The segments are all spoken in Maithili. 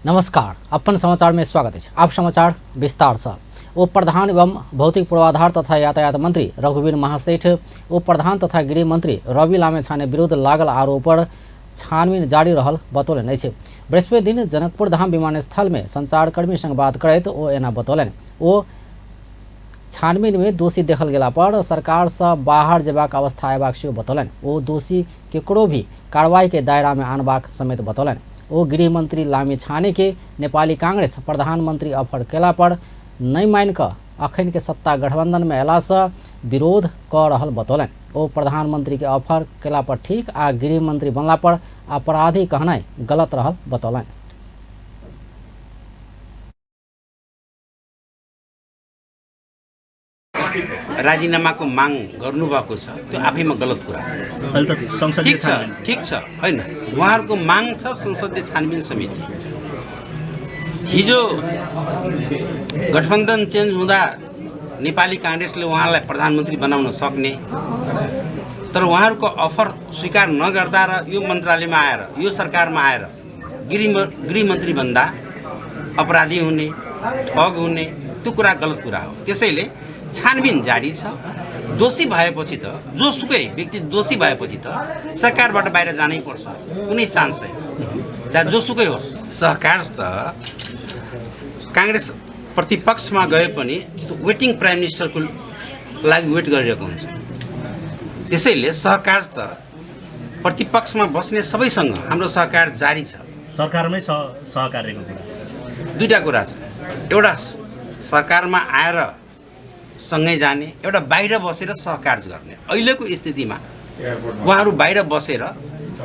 नमस्कार, अपन समाचार में स्वागत है। आप समाचार विस्तार से। उप प्रधान एवं भौतिक पूर्वाधार तथा यातायात मंत्री रघुवीर महासेठ उप प्रधान तथा गृह मंत्री रवि लामिछाने विरुद्ध लागल आरोप पर छानबीन जारी रहल बतौलनि अछि। बृहस्पति दिन जनकपुर धाम विमानस्थल में संचारकर्मी संग बात करैत ओ एना बतौलनि। ओ छानबीन में दोषी देखल गेला पर सरकार से बाहर जेबाक अवस्था अयबाक सेहो बतौलनि। ओ दोषी केकरो भी कार्रवाई के दायरा में आनबाक समेत बतौलनि। ओ गृह मंत्री लामिछाने के नेपाली कांग्रेस प्रधानमंत्री ऑफर केला पर नहीं मान कऽ अखन के सत्ता गठबंधन में अयला से विरोध कऽ रहल बतौलनि। ओ प्रधानमंत्री के ऑफर केला पर ठीक आ गृह मंत्री बनला पर अपराधी कहनाइ गलत रहल बतौलनि। राजीनामाको माग गर्नुभएको छ त्यो आफैमा गलत कुरा हो। ठिक छ, ठिक छ, होइन उहाँहरूको माग छ संसदीय छानबिन समिति। हिजो गठबन्धन चेन्ज हुँदा नेपाली काङ्ग्रेसले उहाँलाई प्रधानमन्त्री बनाउन सक्ने, तर उहाँहरूको अफर स्वीकार नगर्दा र यो मन्त्रालयमा आएर यो सरकारमा आएर गृहमन्त्री बन्दा अपराधी हुने, ठग हुने त्यो कुरा गलत कुरा हो। त्यसैले छानबिन जारी छ। दोषी भएपछि त जोसुकै व्यक्ति दोषी भएपछि त सरकारबाट बाहिर जानै पर्छ, कुनै चान्स छैन, चाहे जोसुकै होस्। सहकार त काङ्ग्रेस प्रतिपक्षमा गए पनि वेटिङ प्राइम मिनिस्टरको लागि वेट गरिरहेको हुन्छ। त्यसैले सहकार त प्रतिपक्षमा बस्ने सबैसँग हाम्रो सहकार जारी छ। सरकारमै सहकार्यको कुरा दुईटा कुरा छ, एउटा सरकारमा आएर सँगै जाने, एउटा बाहिर बसेर सहकार्य गर्ने। अहिलेको स्थितिमा उहाँहरू बाहिर बसेर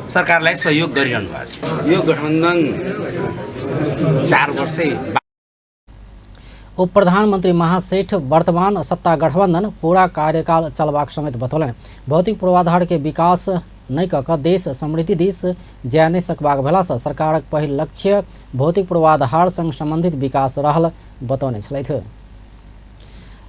सरकारलाई सहयोग गरिरहनु भएको छ। यो गठबन्धन 4 वर्षै। उप प्रधानमंत्री महासेठ वर्तमान सत्ता गठबंधन पूरा कार्यकाल चलबाक समेत बतौलनि। भौतिक पूर्वाधार के विकास नहि कऽ कऽ देश समृद्धि दिस जा नहि सकबाक भेलासँ सरकारक पहिल लक्ष्य भौतिक पूर्वाधार संग संबंधित विकास रहल बतौने छलथि।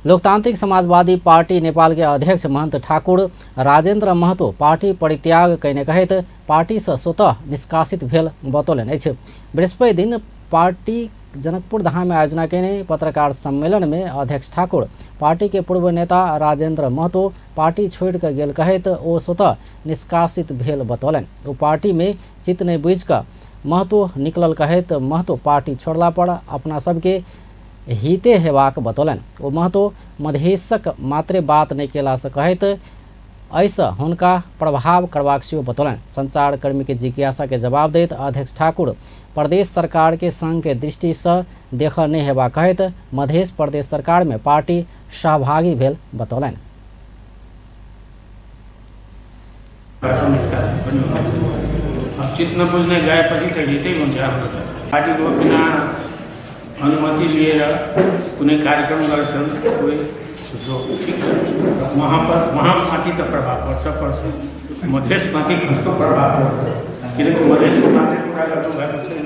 लोकतांत्रिक समाजवादी पार्टी नेपाल के अध्यक्ष महंत ठाकुर राजेंद्र महतो पार्टी परित्याग कयने कहैत पार्टी से स्वतः निष्कासित भेल बतौलनि अछि। बृहस्पति दिन पार्टी जनकपुर धाम में आयोजना कयने पत्रकार सम्मेलन में अध्यक्ष ठाकुर पार्टी के पूर्व नेता राजेंद्र महतो पार्टी छोड़ि कऽ गेल कहैत ओ स्वतः निष्कासित भेल बतौलनि। ओ पार्टी में चित्त नहि बुझि कऽ महतो निकलल कहैत महतो पार्टी छोड़ला पर अपना सबके हिते हेबाक बतौलनि। ओ महतो मधेशक मात्रे बात नहि केलासँ कहैत एहिसँ हुनका प्रभाव करबाक सेहो बतौलनि। संचारकर्मी के जिज्ञासा के जवाब दैत अध्यक्ष ठाकुर प्रदेश सरकार के संघ के दृष्टिसँ देखऽ नहि हेबाक कहैत मधेश प्रदेश सरकार में पार्टी सहभागी भेल बतौलनि। अब चित्त नबुझ्ने गएपछि त हितै हुन्छ हाम्रो त। पार्टीको बिना अनुमति लिएर कुनै कार्यक्रम गर्छन् कोही जो ठिक छ, उहाँमाथि त प्रभाव पर्छ पर्छ, मधेसमाथि कस्तो प्रभाव पर्छ, किनकि मधेसको मात्रै कुरा गर्नुभएको छैन,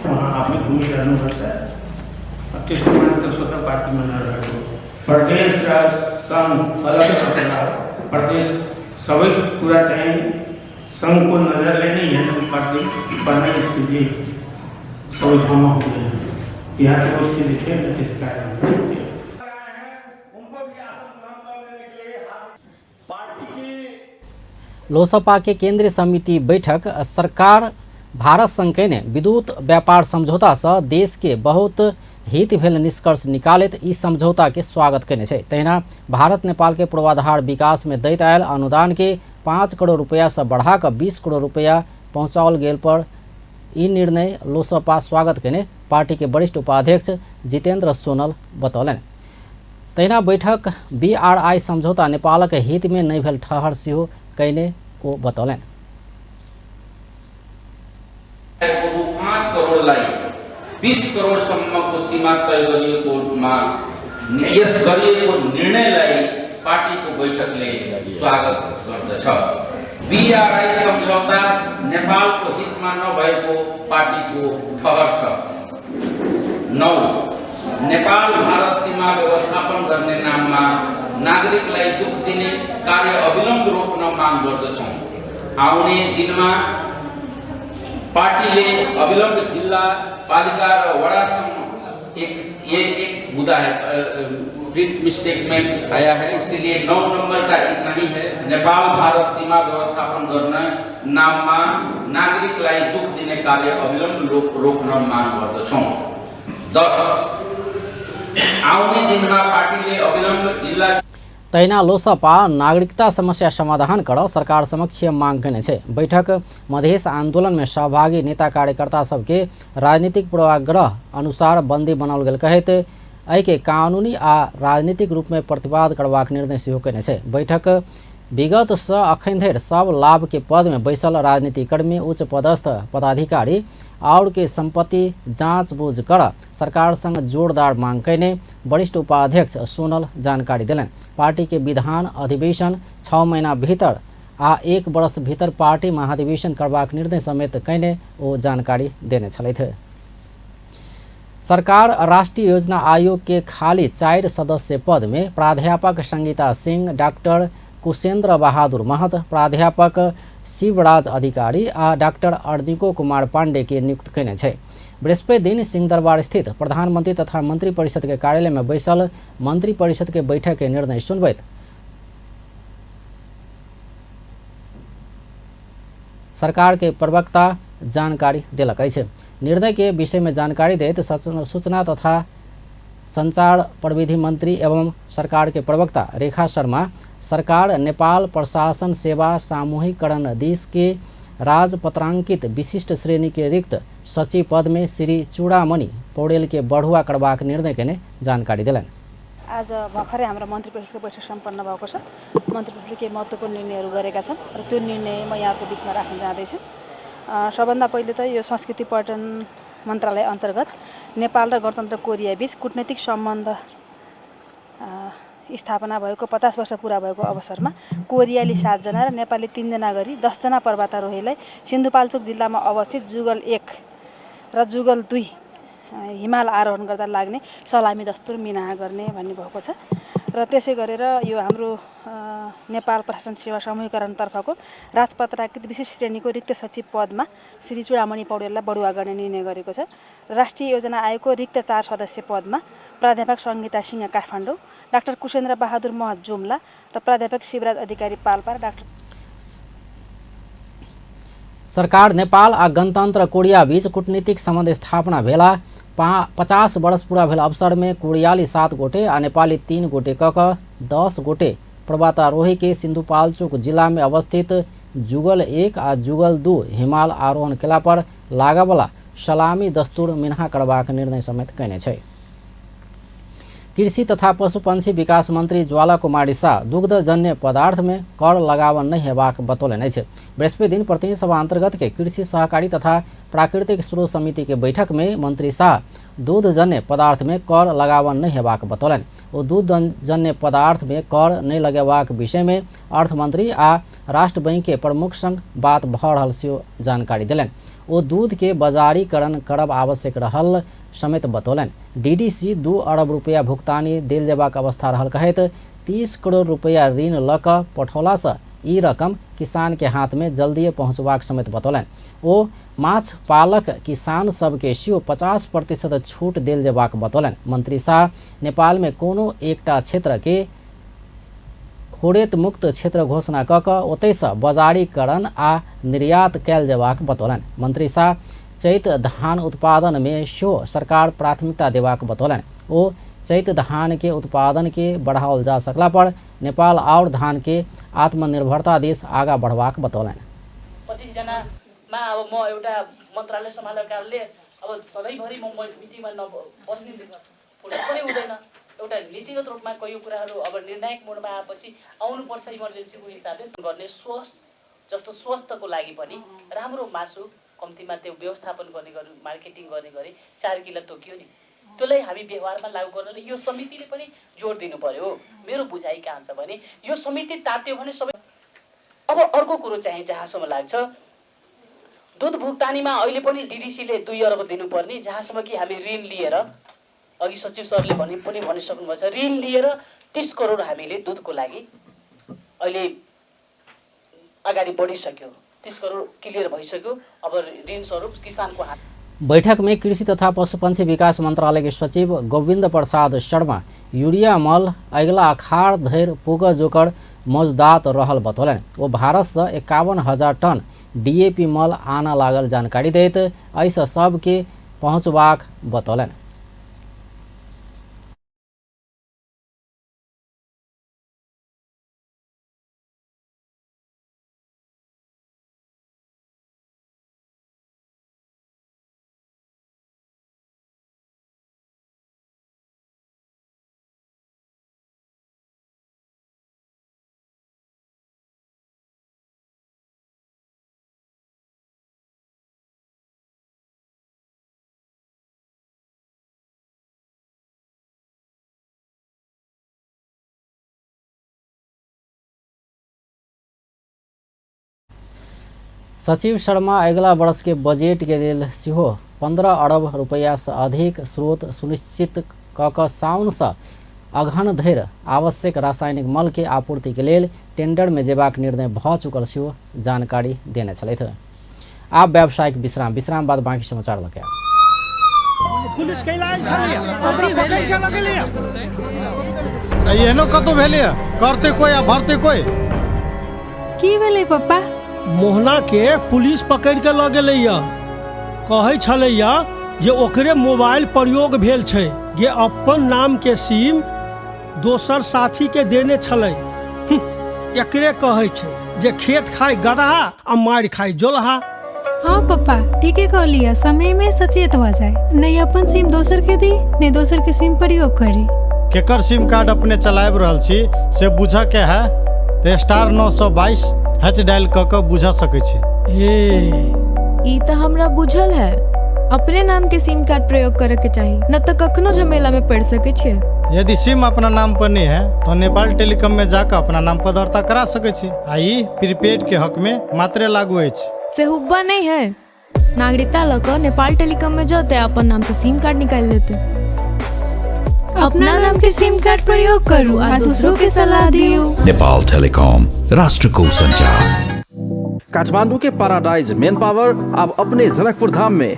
उहाँ आफै घुमिरहनुपर्छ। अब त्यस्तो मान्छे त स्वतः पार्टीमा नरहेको। प्रदेश र सङ्घ अलग अलग, प्रदेश सबै कुरा चाहिँ सङ्घको नजरले नै हेर्नु पर्ने स्थिति सबै ठाउँमा हुँदैन। यहाँ त्यो स्थिति छैन, त्यस कारण। लोसपा के केंद्रीय समिति बैठक सरकार भारत संग कयने विद्युत व्यापार समझौता से देश के बहुत हित भेल निष्कर्ष निकालैत ई समझौता के स्वागत कयने छै। तहिना भारत नेपाल के पूर्वाधार विकास में दैत आयल अनुदान के 5 करोड़ रुपया से बढ़ा कऽ 20 करोड़ रुपया पहुँचाओल गेल पर ई निर्णय लोसपा स्वागत कयने पार्टी के वरिष्ठ उपाध्यक्ष जितेंद्र सोनल बतौलनि। तहिना बैठक बीआरआई समझौता नेपालक हित में नहि भेल ठहर सेहो कयने ओ बतौलनि। 5 करोडलाई 20 करोडसम्मको सीमा तय गरिएकोमा यस गरिएको निर्णयलाई पार्टीको बैठकले स्वागत गर्दछ। बीआरआई सम्झौता नेपालको हितमा नभएको पार्टीको ठहर छ। 9 नेपाल भारत सीमा व्यवस्थापन गर्ने नाममा नागरिकलाई दुख दिने कार्य अविलम्ब रोक्न माग गर्दछौँ। आउने दिनमा पार्टीले अविलम्ब जिल्ला पालिका र वडासम्म एक ये एक मुद्दा है, प्रिंट मिस्टेक में आया है, इसीलिए 9 नंबर का इतना ही है। नेपाल भारत सीमा व्यवस्थापन गर्न नाममा नागरिकलाई दुख दिने कार्य अविलम्ब रोक्न माग गर्दछौँ। 10 आउने दिनमा पार्टीले अविलम्ब जिल्ला तहिना लोसपा नागरिकता समस्या समाधान कर सरकार समक्ष मांग कयने छै। बैठक मधेश आंदोलन में सहभागी नेता कार्यकर्ता सबके राजनीतिक पूर्वाग्रह अनुसार बंदी बनाओल गेल कहैत एहिके कानूनी आ राजनीतिक रूप में प्रतिवाद करबाक निर्णय सेहो कयने छै। बैठक विगत सँ अखन धरि सब लाभ के पद में बैसल राजनीतिकर्मी, उच्च पदस्थ पदाधिकारी और के संपत्ति जांच बूझ कर सरकार संग जोरदार मांग कयने वरिष्ठ उपाध्यक्ष सोनल जानकारी देलनि। पार्टी के विधान अधिवेशन 6 महीना भीतर आ 1 वर्ष भीतर पार्टी महाधिवेशन करबाक निर्णय समेत कयने ओ जानकारी देने छलथि। सरकार राष्ट्रीय योजना आयोग के खाली 4 सदस्य पद में प्राध्यापक संगीता सिंह, डॉक्टर कुशेंद्र बहादुर महत, प्राध्यापक शिवराज अधिकारी आ डॉक्टर अर्निको कुमार पांडे के नियुक्त कयने छै। बृहस्पति दिन सिंहदरबार स्थित प्रधानमंत्री तथा मंत्री परिषद के कार्यालय में बैसल मंत्री परिषद के बैठक के निर्णय सुनबैत सरकार के प्रवक्ता जानकारी देलक अछि। निर्णय के विषय में जानकारी दैत सूचना तथा संचार प्रविधि मंत्री एवं सरकार के प्रवक्ता रेखा शर्मा सरकार नेपाल प्रशासन सेवा सामूहिकरण दिस के राजपत्रांकित विशिष्ट श्रेणी के रिक्त सचिव पद में श्री चूड़ामणि पौडेल के बढ़ुआ करबाक निर्णय केने जानकारी देलनि। आज भर्खरै हाम्रो मन्त्री परिषदको बैठक सम्पन्न भएको छ। मन्त्री परिषदले केही महत्त्वपूर्ण निर्णयहरू गरेका छन् र त्यो निर्णय म यहाँको बिचमा राख्न जाँदैछु। सबभन्दा पहिले त यो संस्कृति पर्यटन मन्त्रालय अन्तर्गत नेपाल र गणतन्त्र कोरिया बीच कूटनैतिक सम्बन्ध स्थापना भएको 50 वर्ष पुरा भएको अवसरमा कोरियाली 7 जना र नेपाली 3 जना गरी 10 जना पर्वतारोहीलाई सिन्धुपाल्चोक जिल्लामा अवस्थित जुगल 1 र जुगल 2 हिमाल आरोहण गर्दा लाग्ने सलामी दस्तुर मिनाहा गर्ने भन्ने भएको छ। र त्यसै गरेर यो हाम्रो नेपाल प्रशासन सेवा समूहीकरणतर्फको राजपत्राकृत विशेष श्रेणीको रिक्त सचिव पदमा श्री चूडामणि पौडेललाई बढुवा गर्ने निर्णय गरेको छ। राष्ट्रिय योजना आयोगको रिक्त 4 सदस्य पदमा प्राध्यापक सङ्गीता सिंह काठमाडौँ, डाक्टर कुशेन्द्र बहादुर महत जुम्ला र प्राध्यापक शिवराज अधिकारी पाल्पा र डाक्टर सरकार नेपाल आ गणतन्त्र कोरिया बीच कूटनीतिक सम्बन्ध स्थापना भेला 50 वर्ष पूरा भेल अवसर में कोरियाली 7 गोटे आ नेपाली 3 गोटे क 10 गोटे पर्वतारोही के सिन्धुपाल्चोक जिला में अवस्थित जुगल 1 आ जुगल 2 हिमाल आरोहण केला पर लागवला सलामी दस्तूर मिन्हा करबाक निर्णय समेत कयने छै। कृषि तथा पशुपक्षी विकास मंत्री ज्वाला कुमारी शाह दुग्धजन्य पदार्थ में कर लगावन नहीं हेबाक बतौलनि अछि। बृहस्पति दिन प्रतिनिधि सभा अंतर्गत के कृषि सहकारी तथा प्राकृतिक स्रोत समिति के बैठक में मंत्री शाह दूधजन्य पदार्थ में कर लगावन नहीं हेबाक बतौलनि। ओ दूधजन्य पदार्थ में कर नहीं लगेबाक विषय में अर्थमंत्री आ राष्ट्र बैंक के प्रमुख संग बात भऽ रहल सेहो जानकारी देलनि। ओ दूध के बजारीकरण करब आवश्यक रहल समेत बतौलनि। डीडीसी 2 अरब रुपया भुगतानी देल जेबाक अवस्था रहल कहैत 30 करोड़ रुपया ऋण लऽ कऽ पठौलासँ ई रकम किसान के हाथ में जल्दिए पहुँचबाक समेत बतौलनि। ओ माछ पालक किसान सबके सेहो 50% छूट देल जेबाक बतौलनि। मंत्री शाह नेपाल में कोनो एकटा क्षेत्र के खोरेत मुक्त क्षेत्र घोषणा कऽ कऽ ओतहिसँ बजारीकरण आ निर्यात कयल जेबाक बतौलनि। मंत्री शाह चैत धान उत्पादन में सेहो सरकार प्राथमिकता देबाक बतौलनि। ओ चैत धान के उत्पादन के बढ़ाओल जा सकला पर नेपाल और धान के आत्मनिर्भरता दिस आगा बढ़बाक बतौलनि। 25 जनामा अब म एउटा मन्त्रालय सम्हालेको कारणले अब सधैँभरि म मिटिङमा नबस्ने पनि हुँदैन। एउटा नीतिगत रूपमा कैयौँ कुराहरू अब निर्णायक मोडमा आएपछि आउनुपर्छ। इमर्जेन्सीको हिसाबले गर्ने स्वस्थ जस्तो स्वास्थ्यको लागि पनि राम्रो मासु कम्तीमा त्यो व्यवस्थापन गर्ने गरी मार्केटिङ गर्ने गरी 4 किलो तोकियो नि, त्यसलाई हामी व्यवहारमा लागू गर्नलाई यो समितिले पनि जोड दिनु पर्यो। मेरो बुझाइ कहाँ छ भने यो समिति तात्यो भने सबै। अब अर्को कुरो चाहिँ जहाँसम्म लाग्छ दुध भुक्तानीमा अहिले पनि डिडिसीले 2 अर्ब दिनुपर्ने, जहाँसम्म कि हामी ऋण लिएर अघि सचिव सरले पनि भनिसक्नुभएको छ, ऋण लिएर 30 करोड हामीले दुधको लागि अहिले अगाडि बढिसक्यो। 30 करोड क्लियर भइसक्यो। अब ऋण स्वरूप किसानको हात। बैठक में कृषि तथा पशुपक्षी विकास मंत्रालय के सचिव गोविंद प्रसाद शर्मा यूरिया मल अगिला अखाड़ धरि पुग जोकर मौजूदात रहल बतौलनि। ओ भारत से 51,000 टन डीएपी मल आना लागल जानकारी दैत एहिसँ सबके पहुँचबाक बतौलनि। सचिव शर्मा अगिला वर्ष के बजट के लेल सेहो 15 अरब रुपैया से अधिक स्रोत सुनिश्चित क कऽ साउन से अगहन धरि आवश्यक रासायनिक मल के आपूर्ति के लेल टेंडर में जेबाक निर्णय भऽ चुकल सेहो जानकारी देने छलथि। आब व्यावसायिक विश्राम, विश्राम बाद बाकी समाचार लऽ के आयब। पुलिस कैला आयल छलैया, ओकरा पकड़ के लगेलैया। एहनो कतौ भेलैया, करते कोई आ भरते कोई। की भेलै पप्पा? मोहना के पुलिस पकड़ के लऽ गेलैया। कहै छलैया जे ओकरे मोबाइल प्रयोग भेल छै, जे अपन नाम के सिम दोसर साथी के देने छलै। एकरे कहै छै जे खेत खाय गदहा आ मारि खाय जोलहा। हाँ पप्पा, ठीके कहलियै, समय में सचेत भऽ जाय, नहीं अपन सिम दोसर के दी, नहीं दोसर के सिम प्रयोग करी। केकर सिम कार्ड अपने चलाबि रहल छी से बुझऽ के है तऽ *922 हैच डायल कऽ कऽ बुझा सकै छी। ई तऽ हमरा बुझल है, अपने नाम के सिम कार्ड प्रयोग करे के चाही, न तऽ कखनो झमेला में पड़ सके छियै। यदि सिम अपना नाम पर नहीं है तो नेपाल टेलीकॉम में जाकर अपना नाम पर दर्ता करा सकै छी आ ई प्रीपेड के हक में मात्रे लागू अछि। से हुब्बा नहीं है, नागरिकता लऽ कऽ नेपाल टेलीकॉम में जते अपन नाम से सिम कार्ड निकालि लेते। अपना नाम के सिम कार्ड प्रयोग करू आ दूसरों के सलाह दियौ। नेपाल टेलीकॉम, राष्ट्र को संचार। काठमांडू के पैराडाइज मेन पावर अब अपने जनकपुर धाम में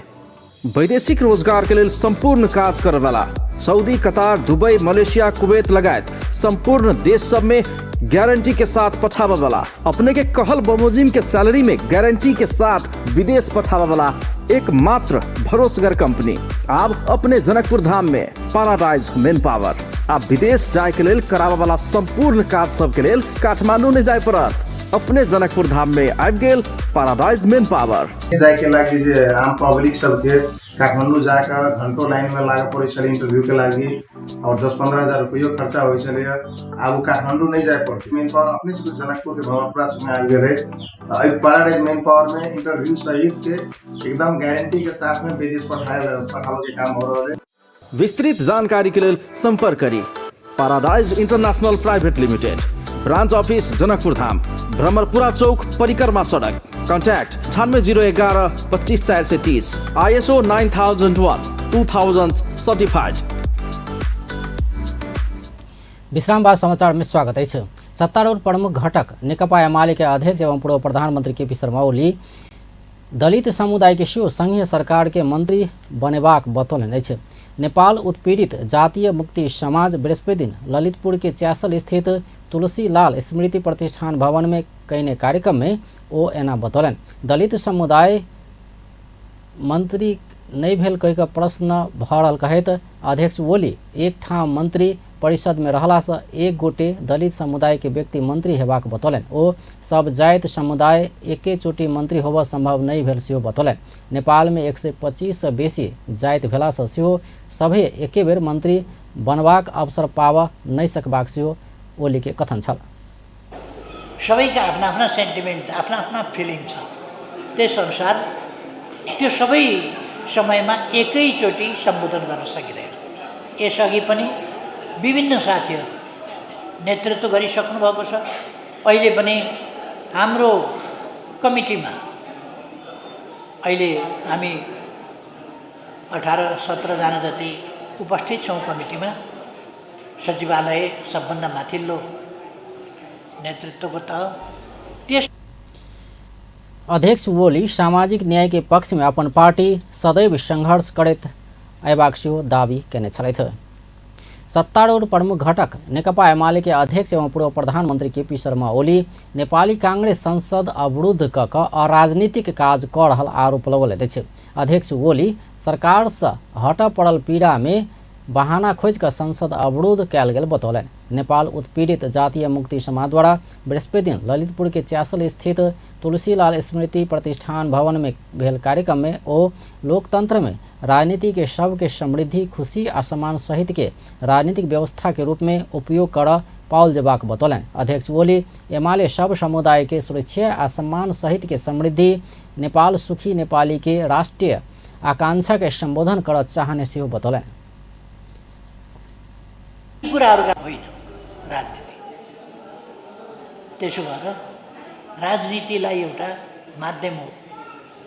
वैदेशिक रोजगार के लेल संपूर्ण काज करे वाला Saudi, Qatar, Dubai, Malaysia, Kuwait लगायत संपूर्ण देश सब में गारंटी के साथ पठावे वाला, अपने के कहल बमोजिम के सैलरी में गारंटी के साथ विदेश पठावे वाला एकमात्र भरोसगर कंपनी अब अपने जनकपुर धाम में पैराडाइज मेन पावर। आप विदेश जाए के लेल करावे वाला संपूर्ण काज सब के लेल काठमांडू नहीं जाए पड़त, अपने जनकपुर धाम में आबि गेल पैराडाइज मेन पावर। जाए के लागि जे आम पब्लिक सबके काठमाडौँ जाकर घंटों लाइन में लागऽ पड़ै छलै इंटरव्यू के लागि और 10-15 हजार रुपयो खर्चा होइ छलै। आब ओ काठमाडौँ नहीं जाए पड़तै, मेन पावर अपने से जनकपुर के भवनपुरा में आबि गेलै। एहि पैराडाइज मेन पावर में इंटरव्यू सहित के एकदम गारंटी के साथ में विदेश पठाबे के काम हो रहल है। विस्तृत जानकारी के लेल संपर्क करी paradise international private limited, branch office Janakpur Dham, Bhramarpura Chowk, परिक्रमा सड़क। Contact 98 011 25 430, ISO 9001 2000 certified. विश्राम बाद समाचार में स्वागत अछि। सत्तारूढ़ प्रमुख घटक नेकपा एमाले के अध्यक्ष एवं पूर्व प्रधानमंत्री केपी शर्मा ओली दलित समुदाय के सेहो संघीय सरकार के मंत्री बनेबाक बतौलनि अछि। नेपाल उत्पीड़ित जातीय मुक्ति समाज बृहस्पति दिन ललितपुर के च्यासल स्थित तुलसी लाल स्मृति प्रतिष्ठान भवन में कयने कार्यक्रम में ओ एना बतौलनि। दलित समुदाय मंत्री नहि भेल कहि कऽ प्रश्न भऽ रहल कहैत अध्यक्ष ओली एक ठाम मंत्री परिषद में रहलासँ एक गोटे दलित समुदाय के व्यक्ति मंत्री हेबाक बतौलनि। ओ सब जाति समुदाय एकेचोटि मंत्री होबऽ संभव नहि भेल सेहो बतौलनि। नेपाल में 125 से बेसी जाति भेलासँ सेहो सभे एके बेर मंत्री बनबाक अवसर पाबऽ नहि सकबाक सेहो ओली के कथन छल। सबैका आफ्ना आफ्ना सेन्टिमेन्ट, आफ्ना आफ्ना फिलिङ छ, त्यसअनुसार त्यो सबै समयमा एकैचोटि सम्बोधन गर्न सकिँदैन। यसअघि पनि विभिन्न साथीहरू नेतृत्व गरिसक्नु भएको छ। अहिले पनि हाम्रो कमिटीमा अहिले हामी 18-17 जना जति उपस्थित छौँ कमिटीमा। सचिवालय सबभन्दा माथिल्लो नेतृत्वको तह, त्यस अध्यक्ष ओली सामाजिक न्याय के पक्ष में अपन पार्टी सदैव संघर्ष करैत अयबाक सेहो दावी केने छलथि। सत्तारूढ़ प्रमुख घटक नेकपा एमाले के अध्यक्ष एवं पूर्व प्रधानमंत्री केपी शर्मा ओली नेपाली कांग्रेस संसद अवरुद्ध क क अराजनीतिक काज क रहल आरोप लगौलनि अछि। अध्यक्ष ओली सरकार से हटऽ पड़ल पीड़ा में बहाना खोजि कऽ संसद अवरुद्ध कयल गेल बतौलनि। नेपाल उत्पीड़ित जातीय मुक्ति समाज द्वारा बृहस्पति दिन ललितपुर के च्यासल स्थित तुलसीलाल स्मृति प्रतिष्ठान भवन में भेल कार्यक्रम में ओ लोकतंत्र में राजनीति के सबके समृद्धि, खुशी आ सम्मान सहित के राजनीतिक व्यवस्था के रूप में उपयोग कर पाओल जेबाक बतौलनि। अध्यक्ष ओली एमाले सब समुदाय के सुरक्षा आ सम्मान सहित के समृद्धि, नेपाल सुखी नेपाली के राष्ट्रीय आकांक्षा के सम्बोधन कर चाहने सेहो बतौलनि। कुराहरूका होइन राजनीति। त्यसो भएर राजनीतिलाई एउटा माध्यम हो,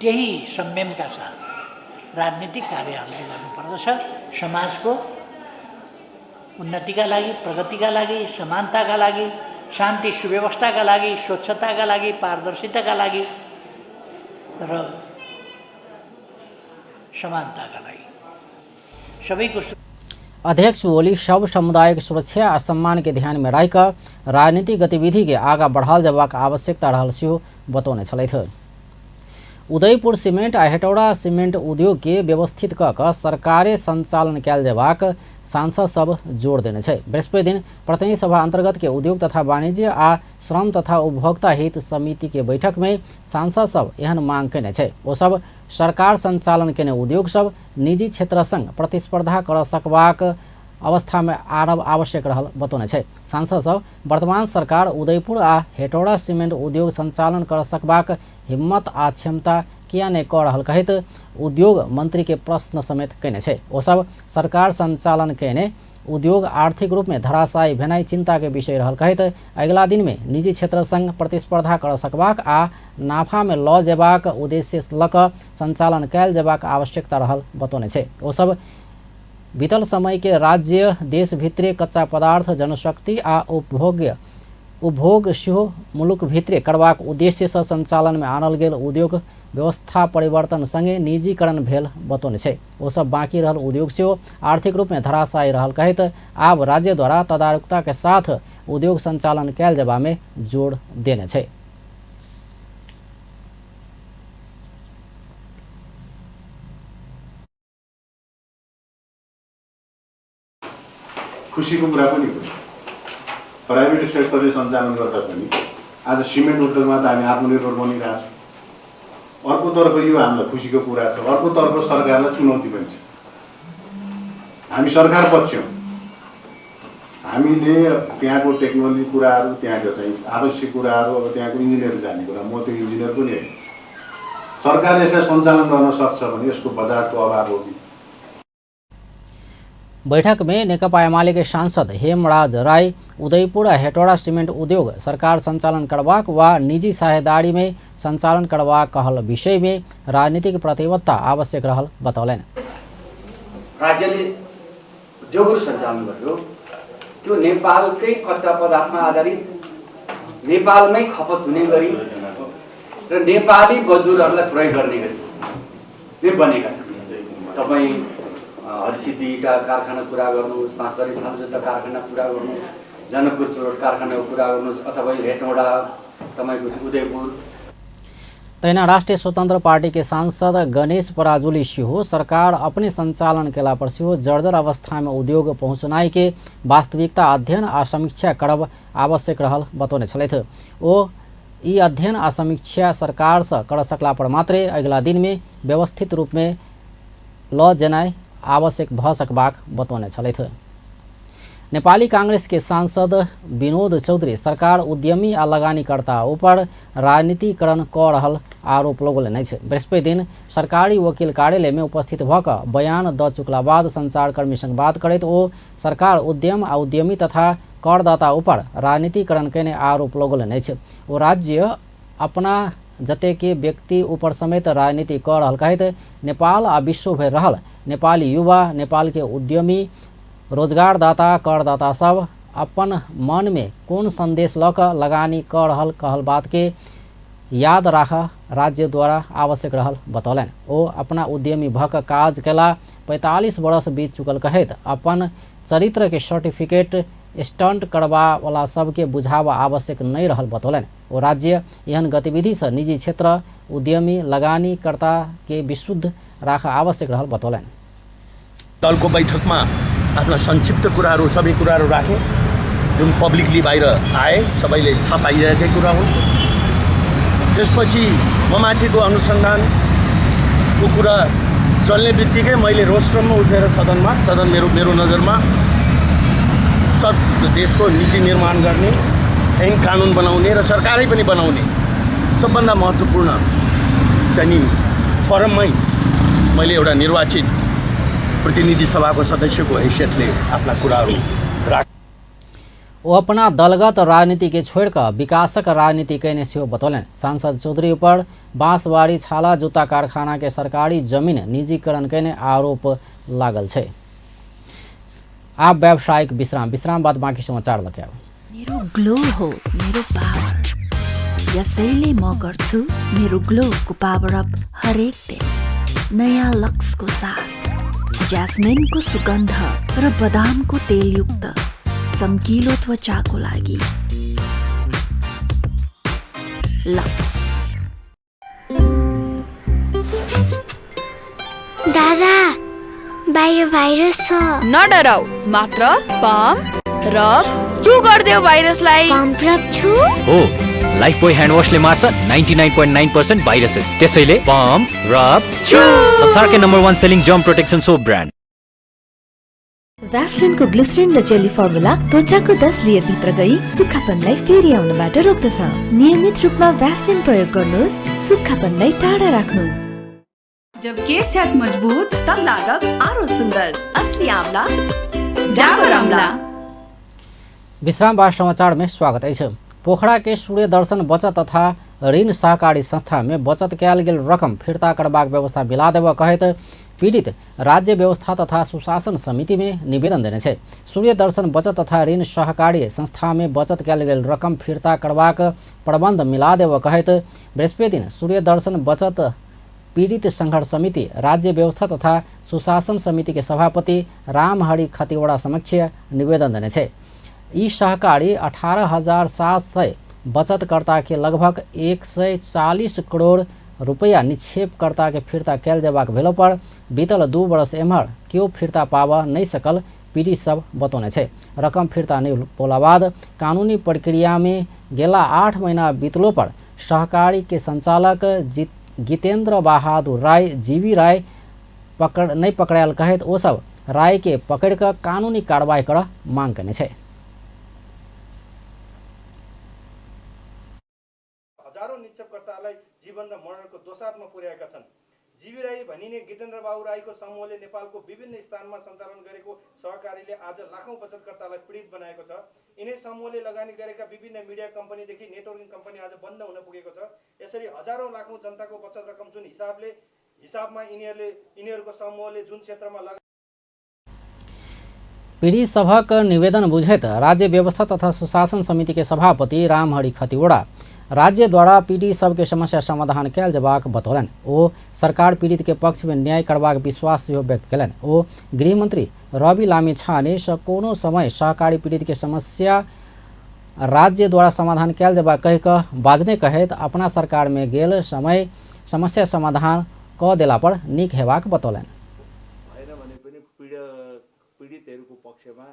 त्यही संयमका साथ राजनीतिक कार्य हामीले गर्नुपर्दछ। समाजको उन्नतिका लागि, प्रगतिका लागि, समानताका लागि, शान्ति सुव्यवस्थाका लागि, स्वच्छताका लागि, पारदर्शिताका लागि र समानताका लागि सबैको। अध्यक्ष ओली सब समुदायक सुरक्षा आ सम्मान के ध्यान में राखि राजनीतिक गतिविधि के आगा बढ़ाल जबाक आवश्यकता रहल सेहो बतौने छलथि। उदयपुर सीमेंट आ हेटौड़ा सीमेंट उद्योग के व्यवस्थित क क सरकारे संचालन कयल जेबाक सांसद सब जोर देने छै। बृहस्पति दिन प्रतिनिधि सभा अंतर्गत के उद्योग तथा वाणिज्य आ श्रम तथा उपभोक्ता हित समिति के बैठक में सांसद सब एहन मांग केने छै। ओ सब सरकार संचालन केने उद्योग सब निजी क्षेत्र संग प्रतिस्पर्धा कर सकबाक अवस्था में आनब आवश्यक रहल बतौने छै। सांसद सब वर्तमान सरकार उदयपुर आ हेटौड़ा सीमेंट उद्योग संचालन कर सकबाक हिम्मत आ क्षमता किया नहि कऽ रहल कहैत उद्योग मंत्री के प्रश्न समेत केने छै। ओ सब सरकार संचालन केने उद्योग आर्थिक रूप में धराशायी भेनाइ चिंता के विषय रहल कहैत अगिला दिन में निजी क्षेत्र संग प्रतिस्पर्धा कर सकबाक आ नाफा में लऽ जेबाक उद्देश्य लऽ कऽ संचालन कयल जेबाक आवश्यकता रहल बतौने छै। ओ सब बीतल समय के राज्य देश भितरे कच्चा पदार्थ, जनशक्ति आ उपभोग सेहो मुलुक भितरे करबाक उद्देश्य से संचालन में आनल गेल उद्योग व्यवस्था परिवर्तन संगे निजीकरण भेल बतौने छै। ओ सब बाकी रहल उद्योग सेहो आर्थिक रूप में धराशायी रहल कहैत आब राज्य द्वारा तदारुकता के साथ उद्योग संचालन कयल जेबा में जोर देने छै। खुसीको कुरा पनि हो। प्राइभेट सेक्टरले सञ्चालन गर्दा पनि आज सिमेन्ट उद्योगमा त हामी आत्मनिर्भर बनिरहेको छौँ। अर्कोतर्फ यो हामीलाई खुसीको कुरा छ, अर्कोतर्फ सरकारलाई चुनौती पनि छ। हामी सरकार पक्ष हौँ, हामीले त्यहाँको टेक्नोलोजी कुराहरू, त्यहाँको चाहिँ आवश्यक कुराहरू, अब त्यहाँको इन्जिनियर जाने कुरा, म त्यो इन्जिनियर पनि होइन। सरकारले यसलाई सञ्चालन गर्न सक्छ भने यसको बजारको अभाव हो कि। बैठक में नेकपा एमाले के सांसद हेमराज राय उदयपुर आ हेटौड़ा सीमेंट उद्योग सरकार संचालन करबाक वा निजी साझेदारी में संचालन करबाक कहल विषय में राजनीतिक प्रतिबद्धता आवश्यक रहल बतौलनि। राज्यले उद्योगहरू सञ्चालन गर्यो, त्यो नेपालकै कच्चा पदार्थमा आधारित, नेपालमै खपत हुने गरी र नेपाली मजदुरहरूलाई प्रयोग गर्ने गरी नै बनेका छन्। तपाईँ हरसिद्धि इँटा कारखाना कुरा गर्नुहोस्, बाँसबारी छालजुत्ता कारखाना कुरा गर्नुहोस्, जनकपुर चुरोट कारखानाको कुरा गर्नुहोस्, अथवा हेटौँडा तपाईँको उदयपुर। तहिना राष्ट्रिय स्वतंत्र पार्टी के सांसद गणेश पराजुली सेहो सरकार अपने संचालन केला पर सेहो जर्जर अवस्था में उद्योग पहुँचनाइ के वास्तविकता अध्ययन आ समीक्षा करब आवश्यक रहल बतौने छलथि। ओ ई अध्ययन आ समीक्षा सरकार से कर सकला पर मात्रे अगिला दिन में व्यवस्थित रूप में ल जेनाइ आवश्यक भ सकबाक बतौने छलथि। नेपाली कांग्रेस के सांसद विनोद चौधरी सरकार उद्यमी आ लगानीकर्ता ऊपर राजनीतिकरण क रहल आरोप लगौलनि अछि। बृहस्पति दिन सरकारी वकील कार्यालय में उपस्थित भ क बयान द चुकला बाद संचारकर्मी संग बात करैत ओ सरकार उद्यम आ उद्यमी तथा करदाता ऊपर राजनीतिकरण केने आरोप लगौलनि अछि। ओ राज्य अपना जते के व्यक्ति ऊपर समेत राजनीति क रहल कहैत नेपाल आ विश्व भरि रहल नेपाली युवा, नेपाल के उद्यमी, रोजगारदाता, करदाता सब अपन मन में कोन संदेश ल क लगानी क रहल कहल बात के याद राख राज्यद्वारा आवश्यक रहल बतौलनि। ओ अपना उद्यमी भऽ कऽ काज कयला 45 वर्ष बीत चुकल कहैत अपन चरित्र के सर्टिफिकेट स्टंट करबा वाला सबके बुझावा आवश्यक नहीं रहल बतौलनि। ओ राज्य एहन गतिविधि से निजी क्षेत्र उद्यमी लगानीकर्ता के विशुद्ध राख आवश्यक रहल बतौलनि। दलको बैठकमा आफ्ना संक्षिप्त कुराहरू सबै कुराहरू राखे जुन पब्लिकली बाहिर आए, सबैले थाहा पाइरहेकै कुरा हो। त्यसपछि ममाथिको अनुसन्धानको कुरा चल्ने बित्तिकै मैले रोस्ट्रममा उठेर सदनमा, सदन मेरो मेरो नजरमा सब देशको नीति निर्माण गर्ने, ऐन कानुन बनाउने र सरकारै पनि बनाउने सबभन्दा महत्त्वपूर्ण चाहिँ फोरममै मैले एउटा निर्वाचित प्रतिनिधि सभाको सदस्यको हैसियतले आफ्ना कुराहरू राखे। ओ अपना दलगत राजनीति के छोड़कर विकासक राजनीति कयने सेहो बतौलनि। सांसद चौधरी पर बांसवाड़ी छाला जूता कारखाना के सरकारी जमीन निजीकरण कयने आरोप लागल छै। आब व्यावसायिक विश्राम, विश्राम बाद बाँकी समाचार लके आब। मेरो ग्लो हो मेरो पावर, यसैले म गर्छु मेरो ग्लोको पावर अप हरेक दिन नयाँ लक्सको साथ। ज्यास्मिनको सुगन्ध र बदामको तेलयुक्त चम्किलो त्वचाको लागि लक्स। दादा बाहिर भाइरस छ, नडराउ, मात्र पम्प रब छु गर्देऊ भाइरसलाई। पम्प रब छु हो, लाइफ बोय ह्यान्ड वाशले मार्छ 99.9% भाइरसेस, त्यसैले पम्प रब छु। संसारकै number 1 selling germ protection soap brand. भ्यासलिनको ग्लिसरिन र जेली फर्मुला त्वचाको 10 लेयर भित्र गई सुक्खापनलाई फेरि आउनबाट रोक्दछ। नियमित रूपमा भ्यासलिन प्रयोग गर्नुहोस्, सुक्खापनलाई टाढा राख्नुहोस्। जब केस हैत मजबूत तब लागब आरो सुंदर, असली आंवला डाबर आंवला। विश्राम बाद समाचार में स्वागत अछि। पोखरा के सूर्य दर्शन बचत तथा ऋण सहकारी संस्था में बचत कयल गेल रकम फिर्ता करबाक व्यवस्था मिला देबऽ कहैत पीड़ित राज्य व्यवस्था तथा सुशासन समिति में निवेदन देने छै। सूर्य दर्शन बचत तथा ऋण सहकारी संस्था में बचत कयल गेल रकम फिर्ता करबाक प्रबंध मिला देबऽ कहैत बृहस्पति दिन सूर्य दर्शन बचत पीड़ित संघर्ष समिति राज्य व्यवस्था तथा सुशासन समिति के सभापति रामहरि खतिवड़ा समक्ष निवेदन देने छै। ई सहकारी 18,700 बचतकर्ता के लगभग 140 करोड़ रुपया निक्षेपकर्ता के फिर्ता कयल जेबाक भेलो पर बीतल 2 वर्ष एम्हर केओ फिर्ता पाबऽ नहि सकल पीड़ित सब बतौने छै। रकम फिर्ता नहि पौला बाद कानूनी प्रक्रिया में गेला 8 महीना बीतलो पर सहकारी के संचालक जितेंद्र बहादुर राय जीवी राय नहीं पकड़ायल कहैत ओ सब राय के पकड़ कऽ कानूनी कार्रवाई करऽ मांग कयने छै। हजारौं निक्षेपकर्तालाई जीवन र मरणको दोसाधमा पुर्याएका छन्। जीवी राई भनिने जितेन्द्र बाबु राईको समूहले नेपालको विभिन्न स्थानमा सञ्चालन गरेको सहकारीले आज लाखौं बचतकर्तालाई पीडित बनाएको छ। यिनै समूहले लगानी गरेका विभिन्न मिडिया कम्पनीदेखि नेटवर्किङ कम्पनी आज बन्द हुन पुगेको छ। यसरी हजारौं लाखौं जनताको बचत रकम जुन हिसाबमा यिनीहरूको समूहले जुन क्षेत्रमा पीड़ित सभक निवेदन बुझैत राज्य व्यवस्था तथा सुशासन समिति के सभापति रामहरि खतिवड़ा राज्यद्वारा पीड़ित सबके समस्या समाधान कयल जेबाक बतौलनि। ओ सरकार पीड़ित के पक्ष में न्याय करबाक विश्वास सेहो व्यक्त कयलनि। ओ गृहमंत्री रवि लामिछाने सँ कोनो समय सहकारी पीड़ित के समस्या राज्यद्वारा समाधान कयल जेबाक कहि कऽ बाजने कहैत अपना सरकार में गेल समय समस्या समाधान कऽ देला पर नीक हेबाक बतौलनि। भएन भने पनि पीडितहरूको पक्षमा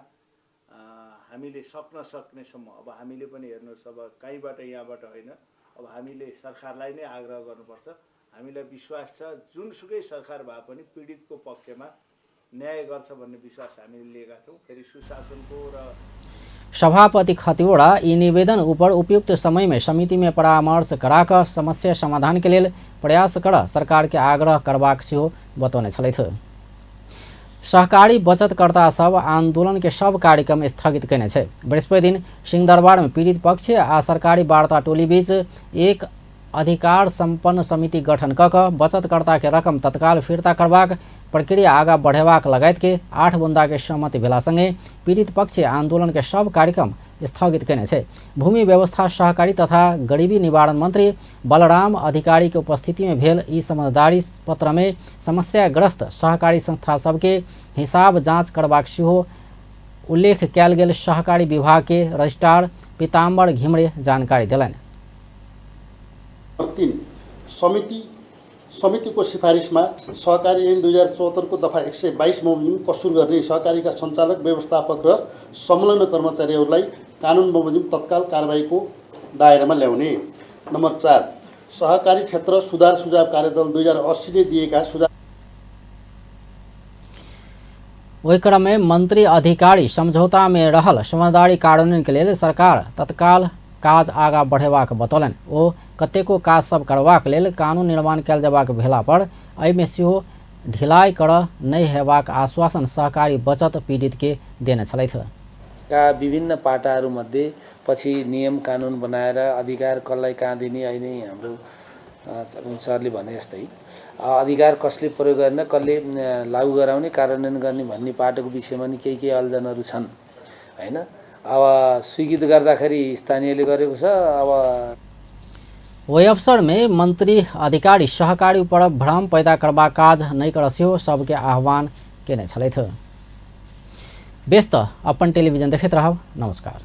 हामीले सक्न सक्नेसम्म अब हामीले पनि हेर्नुहोस्, अब कहीँबाट यहाँबाट होइन, अब हामीले सरकारलाई नै आग्रह गर्नुपर्छ। हामीलाई विश्वास छ जुनसुकै सरकार भए पनि पीडितको पक्षमा न्याय गर्छ भन्ने विश्वास हामीले लिएका छौँ। फेरि सुशासनको र सभापति खतिवड़ा ई निवेदन ऊपर उपयुक्त समय में समिति में परामर्श कराकर समस्या समाधान के लेल प्रयास कर सरकार के आग्रह करबाक सेहो बतौने छलथि। सहकारी बचतकर्ता सब आंदोलन के सब कार्यक्रम स्थगित कयने छै। बृहस्पति दिन सिंहदरबार में पीड़ित पक्ष आ सरकारी वार्ता टोली बीच एक अधिकार संपन्न समिति गठन क कऽ बचतकर्ता के रकम तत्काल फिर्ता करबाक प्रक्रिया आगा बढ़ेबाक लगायत के 8 बुंदा के सहमति भेला संगे पीड़ित पक्ष आंदोलन के सब कार्यक्रम स्थगित केने छै। भूमि व्यवस्था सहकारी तथा गरीबी निवारण मंत्री बलराम अधिकारी के उपस्थिति में भेल ई समझदारी पत्र में समस्याग्रस्त सहकारी संस्था सबके हिसाब जांच करबाक सेहो उल्लेख कयल गेल सहकारी विभाग के रजिस्ट्रार पीताम्बर घिमरे जानकारी देलनि। 3 समितिको सिफारिसमा सहकारी ऐन 2074 को दफा 122 बमोजिम कसुर गर्ने सहकारीका सञ्चालक, व्यवस्थापक र संलग्न कर्मचारीहरूलाई कानुन बमोजिम तत्काल कारबाहीको दायरामा ल्याउने। नम्बर 4 सहकारी क्षेत्र सुधार सुझाव कार्यदल 2080 ले दिएका सुझाव। ओहि क्रम में मंत्री अधिकारी समझौता में रहल समझदारी कार्यान्वयन के लेल सरकार तत्काल काज आगा बढ़ेबाक बतौलनि। ओ कतेको काज सब करबाक लेल कानून निर्माण कयल जेबाक भेला पर एहिमे सेहो ढिलाई करऽ नहि हेबाक आश्वासन सहकारी बचत पीड़ित के देने छलथि। का विभिन्न पाटाहरूमध्ये पछि नियम कानुन बनाएर अधिकार कसलाई कहाँ दिने, अहिले हाम्रो सरले भने जस्तै अधिकार कसले प्रयोग गर्ने, कसले लागू गराउने, कार्यान्वयन गर्ने भन्ने पाटोको विषयमा नि केही केही अल्झनहरू छन् हैन। अब स्वीकृत गर्दाखेरि स्थानीयले गरेको छ। अब ओहि अवसर में मंत्री अधिकारी सहकारी पर भ्रम पैदा करबाक काज नहि करऽ सेहो सबके आह्वान केने छलथि। बेस त अपन टेलीविजन देखैत रहब। नमस्कार।